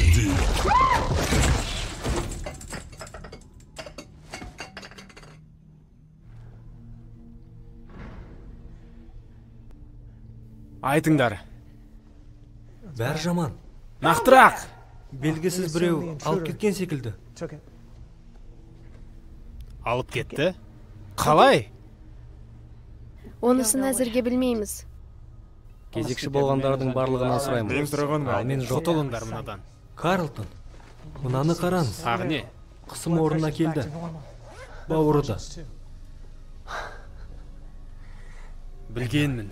Кеттік. Айтыңдар. Бәрі жаман. Нақтырақ. Белгісіз біреу алып кеткен секілді. Алып кетті? Қалай? Онысын әзірге білмейміз. Кезекші болғандардың барлығынан сұраймын. Мен сұраған Ал мен жоқ. Құтылыңдар мынадан. Карлтон, мынаны қараңыз. Тағы не? Қысым орнына келді. Бауыры да. Білгенмін.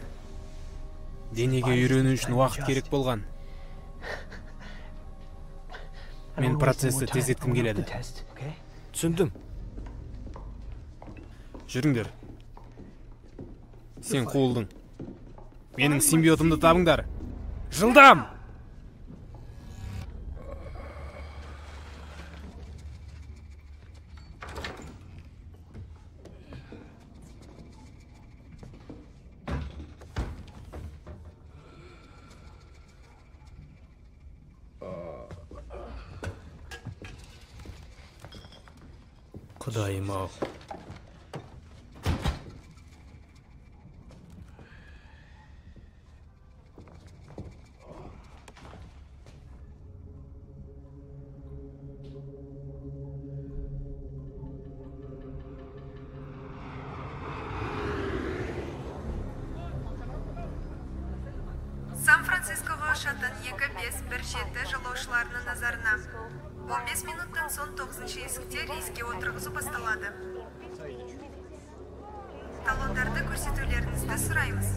Денеге үйрену үшін уақыт керек болған. Мен процесті тездеткім келеді. Түсіндім. Жүріңдер. Сен қуылдың. Менің симбиотымды табыңдар. Жылдам! Құдайым ау. Сан-Францискоға ұшатын 2517 жолаушыларының назарына. 15 минуттан соң 9-шы есікте рейске отырғызу басталады. Талондарды көрсетулеріңізді сұраймыз.